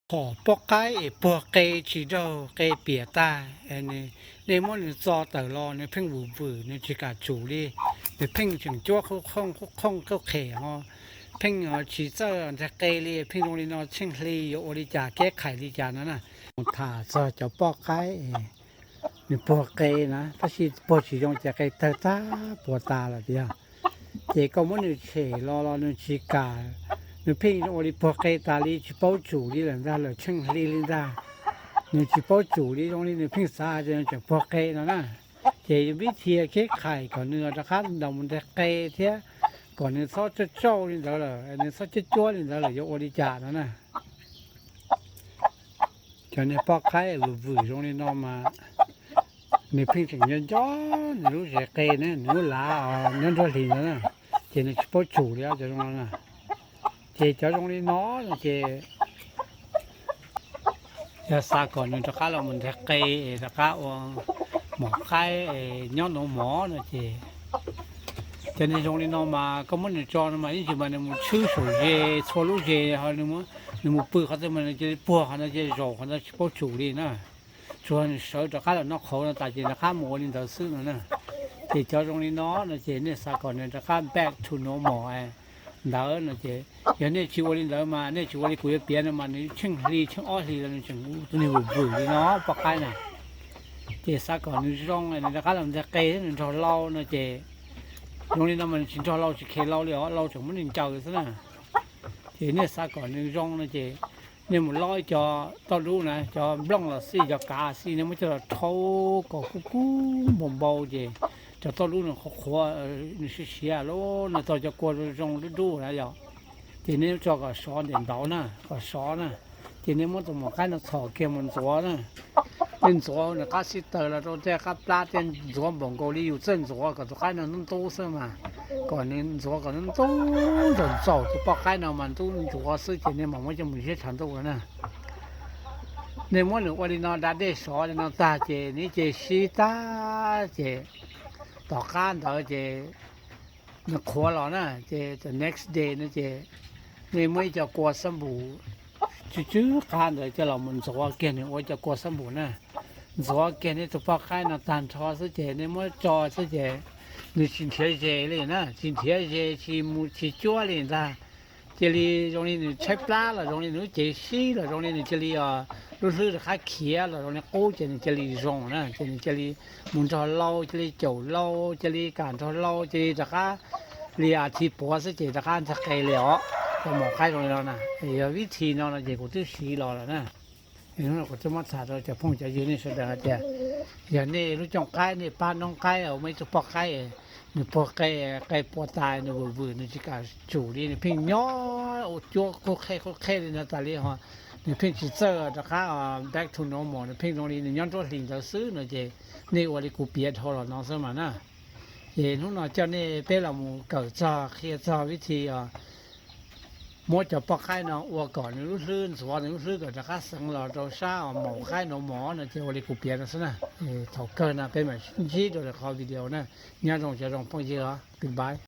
Qhov poj qaib es puag qe tsis raug qe piam tag, nej muab nws txo tawm los nws pheej vwm vwm, nws tsis kam tsum li. Nws pheej tseem cuab qhooj qhooj qhooj qhem ho pheej tsis txawj nteg qe li, pheej zoo li no tsheej hli yuav ua li cas, keb qhais li cas no na. Mus tham txog cov poj qaib nws puag qe na, tab sis puag tsis zoo ces qe tawg tag puas tas lawm tiag. Ces koj muab nws tshem los los nws tsis kam, nws pheej ua li puag qe tas li, tsis paub tsum li lawm ntag, lawm tsheej hli li ntag. Nws tsis paub tsum li, zoo li nws pheej xav tias nws tseem puag qe no na. Ces yus vib thi keb qhais kom nws rov qab ntaus mus nteg qe thiab kom nws txhob tsauj tsauj li ntawd lawm, nws txhob cuab cuab li ntawd lawm yuav ua li cas no na. Cov niag poj qaib vwm vwm zoo li no mas nws pheej tseem nco nco nws lub zes qe ne, nws lub lav nyob nruab hlis ntawd na, ces nws tsis paub tsum li cov zoo no na. Ces cov zoo li no no ces yog xav kom nws rov qab los mus nteg qe es rov qab ua maum qaib es nyob nov mov no ces, cov niag zoo li no mas koj muab nws tso no mas ib ntsis mas nws mus tshwb saum zes txhua lub zes, nws mus pw qhov twg mas nws cia li puag qhov ntawd, cia li zaum qhov ntawd tsis paub tsum li na. Tsuas nws sawv rov qab los noj qhauv no tas ces rov qab mus ua li ntawd xwb no na. Ces cov zoo li no no ces nej xav kom nws rov qab back to normal ntawd no ces, yog nej tsis ua li ntawd mas nej tsis ua li kuv yuav piav no mas nws tsheej hli tsheej ob hlis los nws tseem tus niag vwm vwm li no poj qaib na. Ces xav kom nws zoo nws rov qab los nteg qe thiab nws nrog lauj no ces, zoo li no mas nws tsis nrog lauj tsis khe lauj li os, lauj tseem muab nws ncaws xwb na. Ces nej xav kom nws zoo no ces nej mus lob ib co tauj dub na, cov nplooj los xij, cov kav xij, nej muab coj los rhaub kom kub kub npau npau ces cov tauj dub nws qhuav qhuav, nws siav siav lawm, nws tau cov kua zoo zoo dub dub na yom. Ces nej tso kom sov ntev ntawd na, kom sov na, ces nej muab tus maum qaib no txhom kiag mus ntxuav na. Nej ntxuav nws qab sib taws los rau tej qab plab tej, ntxuav npaum nkaus li yus txawj ntxuav kom tus qaib no ntub ntub xwb mas, kom nws ntxuav kom ntub ntxaus ntxaus tus poj qaib no mas ntub ntxuav xwb ces nej mam muab coj mus ziab tshav ntuj no na. Nej muab nws ua li no da dej sov li no tag ces nws ib ce sib tag ces tom qab ntawd ces nws qhuav los na, ces the next day no ces nej muab ib co kua xab npum tsw tsw qab ntawd coj los mus ntxuav kiag nws ua cov kua xab npum na. Ntxuav kiag nej tus poj qaib no tag nrho xwb ces nej muab tso xwb ces nws tsis nrhiav zes li na, tsis nrhiav zes, tsis mus tsis cuab li ntag. Cia li zoo li nws tshaib plab los zoo li nws lub cev sib los zoo li nws cia li, lub hlwb rov qab khiav los zoo li qub ces nws cia li zoo na, ces nws cia li mus nrog lauj, cia li caum lauj, cia li kam nrog lauj, cia li rov qab li a thi puav xwb ces rov qab nteg qe li os. Cov maum qaib zoo li no na, yog vib thi no no ces kuv twb siv los lawm na. Hnub no kuv twb muab tham rau cov phooj cov ywg nej sawv daws hais tias, yog nej lub cooj qaib nej pab noob qaib muaj ib tug poj qaib nws puag qe, qe puas tas nws vwm vwm nws tsis kam tsum li, nws pheej nyob ua cuab qub qhej qub qhej li no tas li ho, nws pheej tsis txawj rov qab back to normal, nws pheej zoo li nws nyob nruab hlis ntawd xwb no ces nej ua li kuv piav dhau los no xwb mas na. Ces hnub no coj nej peb los mus kawm txog qhia txog vib thi muab cov poj qaib no ua kom nws lub hlwb, ntxuav nws lub hlwb kom rov qab xeev los rau sab maum qaib no mov no ces ua li kuv piav no xwb na. Thaum kawg no peb mam ntsib rau lwm qhov video na. Nyob zoo cov zoo phooj ywg os, goodbye.